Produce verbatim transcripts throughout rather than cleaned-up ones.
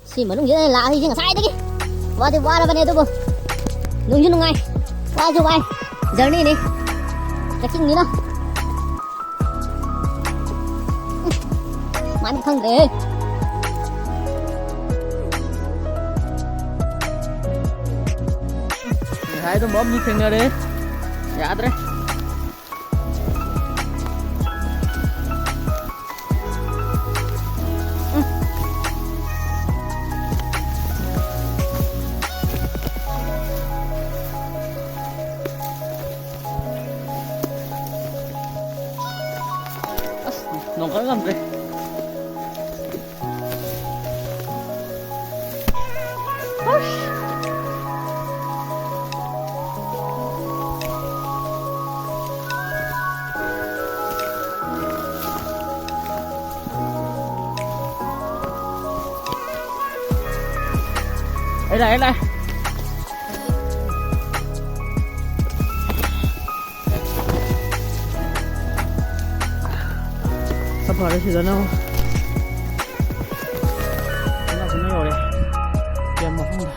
ꯁꯤ ꯃꯅꯨꯡꯁꯤꯗ ꯂꯥꯛꯏꯁꯦ ꯉꯁꯥꯏꯗꯒꯤ꯫ ꯋꯥꯗꯤ ꯋꯥꯔꯕꯅꯦ, ꯑꯗꯨꯕꯨ ꯅꯨꯡꯁꯨ ꯅꯨꯡꯉꯥꯏ, ꯋꯥꯁꯨ ꯋꯥꯏ꯫ ꯖꯔꯅꯤꯅꯤ, ꯇ꯭ꯔꯦꯛꯀꯤꯡꯅꯤꯅ꯫ ꯃꯥꯗꯤ ꯈꯪꯗ꯭ꯔꯦ꯫ ꯉꯁꯥꯏ ꯑꯗꯨꯝꯕ ꯑꯃꯅꯤ ꯊꯦꯡꯅꯔꯦ꯫ ꯌꯥꯗ꯭ꯔꯦ꯫ ꯑꯁ, ꯅꯣꯡꯈꯠ ꯉꯝꯗ꯭ꯔꯦ꯫ ꯑꯩ ꯂꯥꯛꯑꯦ, ꯂꯥꯛꯑꯦ꯫ ꯈꯔ ꯐꯔꯦ ꯁꯤꯗꯅ ꯑꯃꯨꯛ꯫ ꯁꯤꯅ, ꯁꯤꯅ ꯌꯧꯔꯦ꯫ ꯀꯦꯝ ꯃꯐꯝꯗ꯫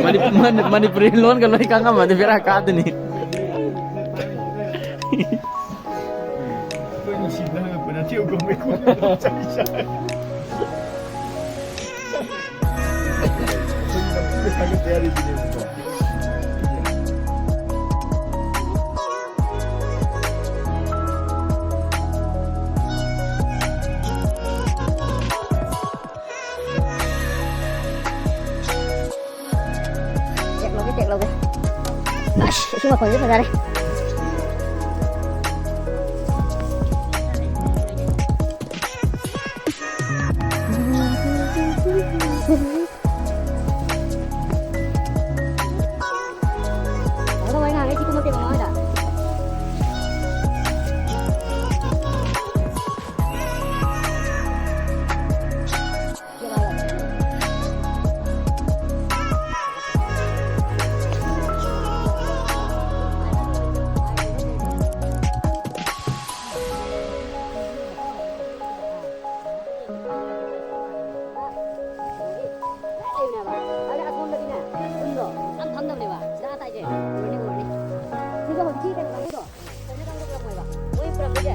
ꯃꯅꯤ-, ꯃꯅꯤ-, ꯃꯅꯤꯄꯨꯔꯤ ꯂꯣꯟꯒ ꯂꯣꯏ ꯈꯪꯉꯝꯃꯗꯤ ꯕꯦꯔꯥ ꯀꯥꯗꯣꯏꯅꯤ꯫ ꯆꯦꯛ ꯂꯧꯒꯦ, ꯆꯦꯛ ꯂꯧꯒꯦ꯫ ꯑꯁ, ꯏꯁꯤꯡ ꯃꯈꯣꯟꯁꯦ ꯐꯖꯔꯦ꯫ ꯇꯧꯔꯒ ꯋꯥꯔꯤ ꯉꯥꯡꯉꯦ, ꯁꯤ ꯀꯨꯝꯃꯛꯇꯦꯕ ꯃꯃꯥꯡꯗ꯫ ꯂꯩꯕꯅꯦꯕ꯫ ꯑꯗ ꯑꯁꯣꯝꯗꯗꯤꯅꯦ, ꯌꯨꯝꯗꯣ ꯌꯥꯝ ꯐꯪꯗꯕꯅꯦꯕ꯫ ꯁꯤꯗ ꯑꯥ ꯇꯥꯏꯁꯦ꯫ ꯎꯔꯅꯤ, ꯎꯔꯅꯤ꯫ ꯁꯤꯒ ꯍꯧꯖꯤꯛꯀꯤ ꯀꯩꯅꯣ ꯀꯥꯡꯕꯨꯗꯣ꯫ ꯀꯩꯅꯣ ꯀꯥꯡꯕꯨ ꯄꯨꯔꯛꯄꯅꯦꯕ꯫ ꯃꯣꯏ ꯄꯨꯔꯛꯄꯁꯦ,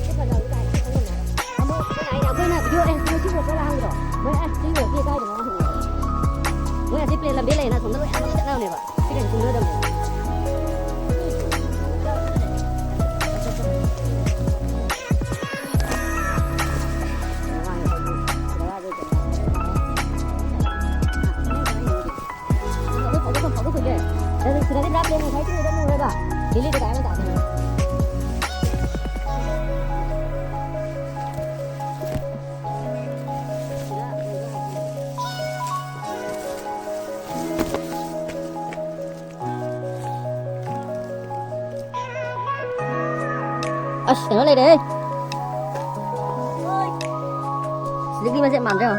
ꯁꯤ ꯐꯖꯕ ꯀꯥꯏꯅ ꯈꯪꯉꯝꯃꯦ ꯍꯥꯏꯕ꯫ ꯑꯃꯨꯛ ꯑꯩꯈꯣꯏꯅ ꯍꯥꯏꯅ, ꯑꯩꯈꯣꯏꯅ ꯚꯤꯗꯤꯑꯣ, ꯑꯦ, ꯁꯤ ꯁꯤ ꯄꯨꯔꯛꯄ꯭ꯔꯥ ꯍꯪꯕꯗꯣ꯫ ꯃꯣꯏ, ꯑꯦ, ꯁꯤ ꯄꯨꯔꯛꯇꯦ, ꯀꯥꯏꯗꯅꯣ ꯍꯪꯉꯦ꯫ ꯃꯣꯏ ꯑꯁꯤ ꯄ꯭ꯂꯦꯟ ꯂꯝꯕꯤ ꯂꯩꯌꯦꯅ ꯑꯁꯣꯝꯗ ꯂꯣꯏ ꯑꯌꯥꯝꯕ ꯂꯣꯏ ꯆꯠꯅꯕꯅꯦꯕ꯫ ꯁꯤ ꯀꯩꯁꯨ ꯆꯨꯝꯅꯗꯕꯅꯦꯕ꯫ ꯑꯁ, ꯀꯩꯅꯣ ꯂꯩꯔꯦꯍꯦ꯫ ꯁꯤꯗꯒꯤ ꯃꯆꯦꯠ ꯃꯥꯟꯗ꯭ꯔꯣ?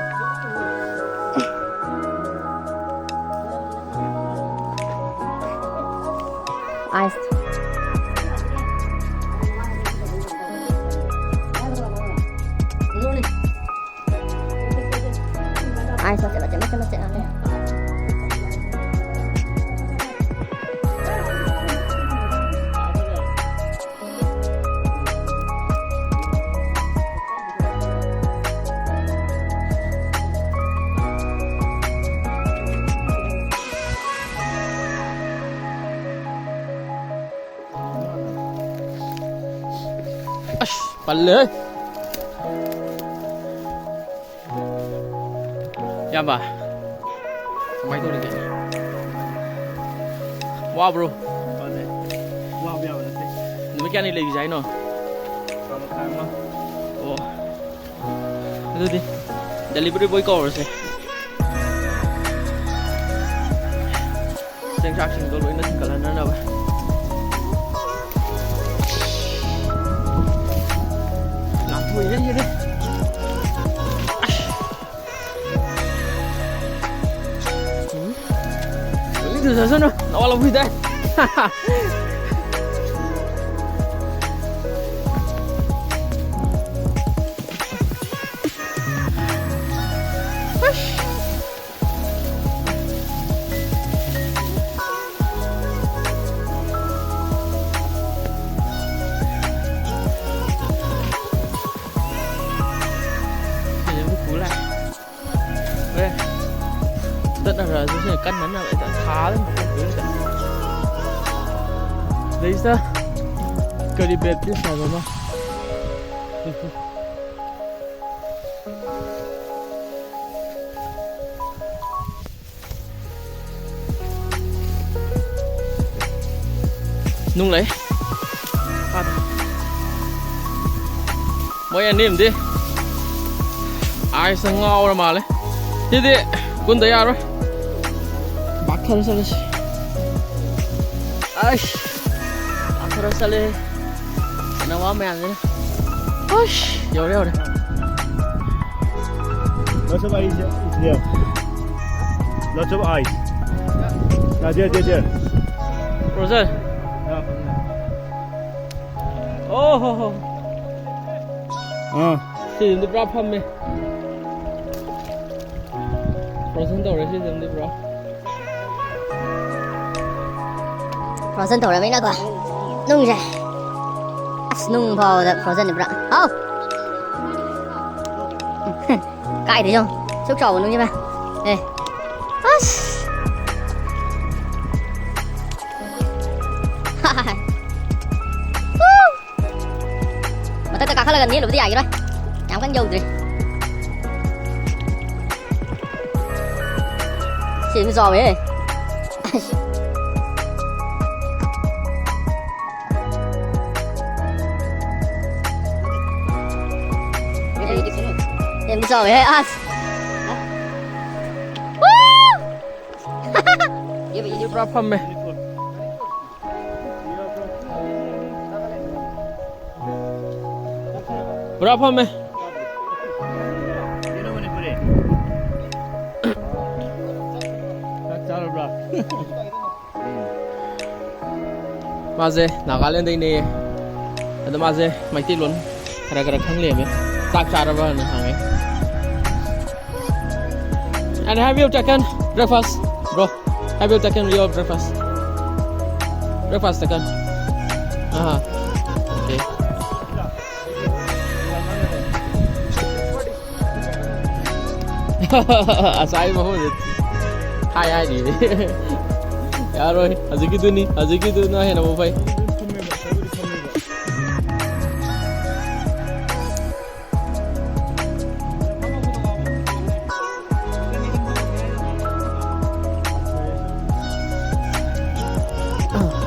ꯑꯥꯏꯁ꯫ ꯑꯥꯏꯁ ꯃꯆꯦꯠ ꯃꯆꯦꯠ ꯃꯆꯦꯠ ꯃꯆꯦꯠ ꯃꯥꯜꯂꯦ꯫ ꯄꯜꯂꯦ꯫ ꯏꯌꯥꯝꯕ, ꯀꯃꯥꯏꯅ ꯇꯧꯔꯤꯒꯦ? ꯋꯥꯕ꯭ꯔꯣ? ꯋꯥꯗꯦ꯫ ꯋꯥꯕ ꯌꯥꯕ ꯅꯠꯇꯦ꯫ ꯅꯨꯃꯤꯠ ꯀꯌꯥꯅꯤ ꯂꯩꯈꯤꯁꯦ ꯍꯥꯏꯅꯣ? ꯊꯥ ꯃꯈꯥꯏ ꯑꯃ꯫ ꯑꯣ꯫ ꯑꯗꯨꯗꯤ delivery boy ꯀꯧꯔꯁꯦ꯫ ꯆꯦꯡꯆꯥꯛꯁꯤꯡꯗꯣ ꯂꯣꯏꯅ ꯊꯤꯡꯒꯠꯍꯟꯅꯅꯕ꯫ ꯂꯥꯞꯊꯣꯛꯏꯍꯦ ꯁꯤꯗꯤ꯫ ꯑꯁ꯫ ꯎꯝ꯫ ꯍꯧꯖꯤꯛꯇ ꯆꯠꯁꯅꯨ, ꯅꯋꯥ ꯂꯧꯕꯤꯗꯥꯏ꯫ ꯁꯤꯁꯦ ꯑꯃꯨꯛ ꯄꯨ ꯂꯥꯛꯑꯦ꯫ ꯍꯣꯔꯦꯟ ꯆꯠꯅꯈ꯭ꯔꯁꯨ ꯁꯤꯅ ꯀꯟꯅꯅꯕ ꯍꯦꯛꯇ ꯊꯥꯗ ꯑꯃꯨꯛ ꯄꯨꯔꯒ꯫ ꯁꯤꯗꯩꯁꯤꯗ ꯀꯔꯤ ꯕꯦꯞꯇꯤꯁ ꯍꯥꯏꯕ ꯑꯃ꯫ ꯅꯨꯡ ꯂꯩ꯫ ꯐꯥꯗꯦ꯫ ꯃꯣꯏ ꯑꯅꯤ ꯑꯃꯗꯤ ꯑꯥꯏꯁꯇ ꯉꯥꯎꯔ ꯃꯥꯜꯂꯦ꯫ ꯁꯤꯗꯤ ꯀꯨꯟꯗ ꯌꯥꯔꯣꯏ꯫ ꯕꯥꯛꯊꯔ ꯆꯠꯂꯁꯤ꯫ ꯑꯩꯁ, ꯕꯥꯛꯊꯔ ꯆꯠꯂꯦ꯫ ꯅꯋꯥ ꯃꯌꯥꯝꯁꯤꯅ꯫ ꯑꯁ, ꯌꯧꯔꯦ, ꯌꯧꯔꯦ꯫ Lots of ice here. Lots of ice. Yeah, there, there, there. Frozen? Yeah. ꯑꯣ ꯍꯣ ꯍꯣ꯫ ꯑꯥ꯫ ꯁꯤꯗꯤ ꯄꯨꯔꯥ ꯐꯝꯃꯦ꯫ Frozen ꯇꯧꯔꯦ ꯁꯤꯗꯤ ꯄꯨꯔꯥ꯫ Frozen ꯇꯧꯔꯕꯅꯤꯅꯀꯣ꯫ ꯅꯨꯡꯁꯦ꯫ ꯑꯁ, ꯅꯨꯡ ꯐꯥꯎꯕꯗ frozen ꯅꯤ ꯄꯨꯔꯥ꯫ ꯍꯥꯎ! ꯀꯥꯏꯗ ꯌꯦꯡꯉꯣ꯫ ꯁꯨꯛ ꯆꯥꯎꯕ ꯅꯨꯡꯁꯤꯃ꯫ ꯑꯦ꯫ ꯑꯁ꯫ ꯍꯨ! ꯃꯊꯛꯇ ꯀꯥ-, ꯈꯜꯂꯒ ꯅꯦꯠꯂꯨꯕꯗꯤ ꯌꯥꯈꯤꯔꯣꯏ꯫ ꯌꯥꯝ ꯀꯟꯅ ꯌꯧꯗ꯭ꯔꯤ꯫ ꯁꯤ ꯑꯗꯨꯝ ꯆꯥꯎꯋꯦꯍꯦ꯫ ꯌꯥꯝ ꯆꯥꯎꯋꯦꯍꯦ ꯑꯁ꯫ ꯄꯨꯔꯥ ꯐꯝꯃꯦ꯫ ꯄꯨꯔꯥ ꯐꯝꯃꯦ꯫ ꯆꯥꯛ ꯆꯥꯔꯕ꯭ꯔꯥ? ꯃꯥꯁꯦ ꯅꯥꯒꯥꯂꯦꯟꯗꯩꯅꯦꯌꯦ꯫ ꯑꯗꯣ ꯃꯥꯁꯦ ꯃꯩꯇꯩꯂꯣꯟ ꯈꯔ ꯈꯔ ꯈꯪ ꯂꯩꯔꯝꯃꯦ꯫ ꯆꯥꯛ ꯆꯥꯔꯕꯅ ꯍꯪꯉꯦ꯫ And have you taken breakfast, bro? Have you taken your breakfast? Breakfast taken? Uh-huh. Okay. ꯉꯁꯥꯏ ꯃꯐꯝꯗ ꯊꯥꯏ ꯍꯥꯏꯔꯤꯅꯦ꯫ ꯌꯥꯔꯣꯏ꯫ ꯍꯧꯖꯤꯛꯀꯤꯗꯨꯅꯤ, ꯍꯧꯖꯤꯛꯀꯤꯗꯨꯅ ꯍꯦꯟꯅ ꯑꯃꯨꯛ ꯐꯩ꯫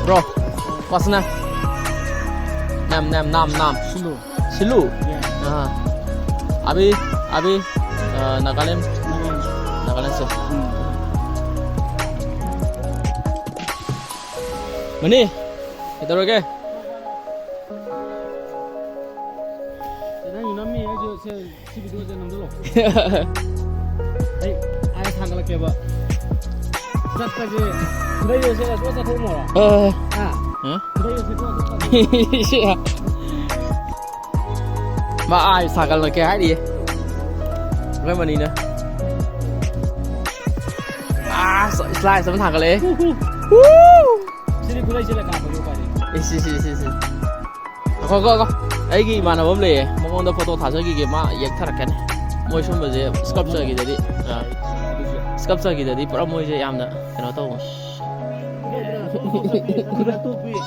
Bro, what's name? Nam, nam, nam, nam. Sulu. Sulu? Yeah. Uh-huh. Abhi, abhi, uh, Nagaland. Nagaland. Nagaland se. Hmm. Mani, ꯀꯩꯗꯧꯔꯒꯦ? ꯅꯪ ꯅꯝꯃꯤ ꯍꯥꯏꯁꯨ ꯁꯦ, ꯁꯤ ꯚꯤꯗꯤꯑꯣꯁꯦ ꯅꯝꯁꯤꯜꯂꯣ꯫ ꯑꯩ, ꯑꯩ ꯊꯥꯒꯠꯂꯛꯀꯦꯕ꯫ ꯆꯠꯄꯁꯦ ꯈꯨꯗꯩ ꯌꯣꯠꯁꯤꯜꯂ ꯁꯨꯡꯆꯠ ꯆꯠꯊꯣꯛꯑꯝꯃꯣꯔꯣ? ꯑ꯫ ꯍꯥ? ꯍꯥ? ꯈꯨꯗꯩ ꯌꯣꯠꯁꯤꯜꯂ ꯁꯨꯡꯆꯠ ꯆꯠꯊꯣꯛꯑꯝꯃꯣꯔꯣ? ꯃꯥ ꯑꯥ ꯁꯥꯒꯠꯂꯛꯀꯦ ꯍꯥꯏꯔꯤꯌꯦ꯫ ꯑꯩꯈꯣꯏ ꯃꯅꯤꯅ꯫ ꯑꯥ, ꯁ-, ꯁ꯭ꯂꯥꯏꯁ ꯑꯃ ꯊꯥꯒꯠꯂꯛꯑꯦ꯫ ꯎꯍꯨ꯫ ꯋꯨ! ꯁꯤꯗꯤ ꯈꯨꯗꯩ ꯁꯤꯜꯂ ꯀꯥꯞꯄꯒꯤ ꯎꯄꯥꯏ ꯂꯩꯇꯦ꯫ ꯏꯁ, ꯏꯁ, ꯏꯁ, ꯏꯁ, ꯏꯁ꯫ ꯉꯥꯏꯈꯣ, ꯉꯥꯏꯈꯣ, ꯉꯥꯏꯈꯣ꯫ ꯑꯩꯒꯤ ꯏꯃꯥꯟꯅꯕ ꯑꯃ ꯂꯩꯌꯦ, ꯃꯉꯣꯟꯗ ꯐꯣꯇꯣ ꯊꯥꯖꯈꯤꯒꯦ, ꯃꯥ ꯌꯦꯛꯊꯔꯛꯀꯅꯤ꯫ ꯃꯣꯏ ꯁꯨꯝꯕꯁꯦ ꯁ꯭ꯀꯜꯞꯆꯔꯒꯤꯗꯗꯤ, ꯑꯥ, ꯁ꯭ꯀꯜꯞꯆꯔꯒꯤꯗꯗꯤ ꯄꯨꯔꯥ ꯃꯣꯏꯁꯦ ꯌꯥꯝꯅ ꯀꯩꯅꯣ ꯇꯧꯕꯅꯤ꯫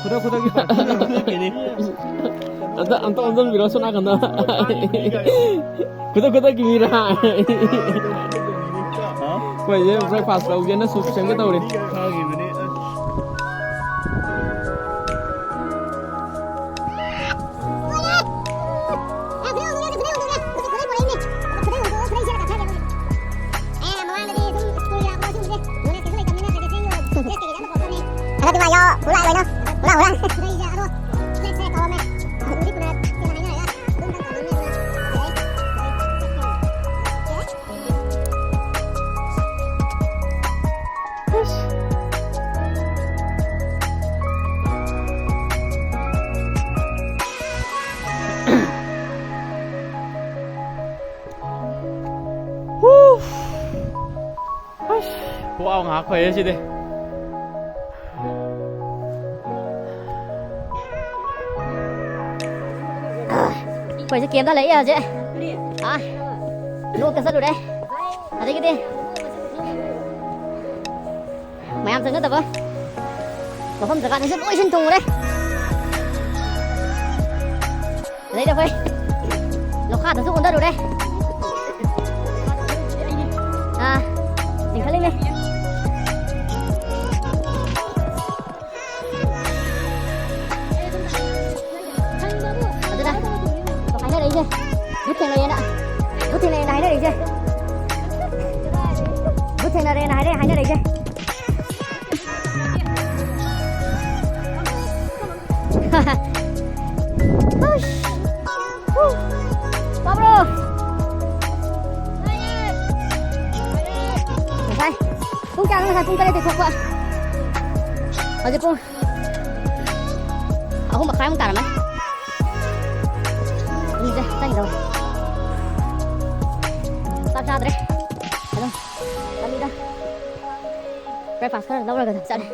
ꯈꯨꯗꯛ ꯈꯨꯗꯛꯀꯤ ꯄꯥꯔꯇꯤ ꯑꯣꯏꯅ ꯈꯨꯗꯛꯀꯤꯅꯤ꯫ ꯑꯝꯇ, ꯑꯝꯇ ꯑꯣꯟꯁꯤꯟꯕꯤꯔꯣ ꯁꯣꯝ ꯅꯥꯀꯟꯗ꯫ ꯈꯨꯗꯛ ꯈꯨꯗꯛꯀꯤ ꯃꯤꯔꯥ? ꯑꯩꯈꯣꯏꯁꯦ breakfast ꯇꯧꯒꯦꯅ soup ꯁꯦꯝꯒꯦ ꯇꯧꯔꯤ꯫ ꯈꯔꯗꯤ ꯉꯥꯏꯌꯣ, ꯄꯨꯔꯥ ꯂꯣꯏꯅ꯫ ꯄꯨꯔꯥ, ꯄꯨꯔꯥ꯫ ꯋꯥꯎ ꯉꯥꯏꯍꯥꯛ ꯐꯩꯌꯦ ꯁꯤꯗꯤ꯫ ꯑꯩꯈꯣꯏꯁꯦ camp ꯇ ꯂꯩꯌꯦ ꯍꯧꯖꯤꯛ꯫ ꯑꯥ, ꯂꯣꯛꯇ ꯆꯠꯂꯨꯔꯦ꯫ ꯑꯗꯒꯤꯗꯤ ꯃꯌꯥꯝ ꯆꯪꯅꯗꯕ ꯃꯐꯝ ꯖꯒꯥꯗꯁꯨ ꯂꯣꯏ ꯁꯤꯟ ꯊꯨꯡꯉꯨꯔꯦ꯫ ꯑꯗꯩꯗꯤ ꯑꯩꯈꯣꯏ ꯂꯣꯈꯥꯗꯁꯨ ꯑꯣꯟꯊꯔꯨꯔꯦ꯫ ꯑꯥ, ꯆꯤꯡꯈꯠꯂꯤꯅꯦ꯫ ꯑꯗꯨꯅ ꯍꯥꯏꯅꯔꯛꯏꯁꯦ, ꯚꯨꯠ ꯊꯦꯡꯅꯩꯌꯦꯅ, ꯚꯨꯠ ꯊꯦꯡꯅꯩꯌꯦꯅ ꯍꯥꯏꯅꯔꯛꯏꯁꯦ꯫ ꯚꯨꯠ ꯊꯦꯡꯅꯔꯦꯅ ꯍꯥꯏꯔꯦ, ꯍꯥꯏꯅꯔꯛꯏꯁꯦ꯫ ꯍꯨꯁ꯫ ꯍꯨ꯫ ꯇꯥꯕ꯭ꯔꯣ? ꯉꯁꯥꯏ ꯄꯨꯡ ꯀꯌꯥꯅꯣ? ꯉꯁꯥꯏ ꯄꯨꯡ ꯇꯔꯦꯠꯇꯩ ꯊꯣꯛꯄ꯫ ꯍꯧꯖꯤꯛ ꯄꯨꯡ ꯑꯍꯨꯝ ꯃꯈꯥꯏꯃꯨꯛ ꯇꯥꯔꯝꯃꯅꯤ꯫ ꯌꯨꯝꯁꯦ ꯆꯪꯈꯤꯗꯧꯔꯦ꯫ ꯆꯥꯛ ꯆꯥꯗ꯭ꯔꯦ꯫ ꯑꯗꯨꯝ ꯂꯝꯕꯤꯗ breakfast ꯈꯔ ꯂꯧꯔꯒ ꯑꯗꯨꯝ ꯆꯠꯂꯦ꯫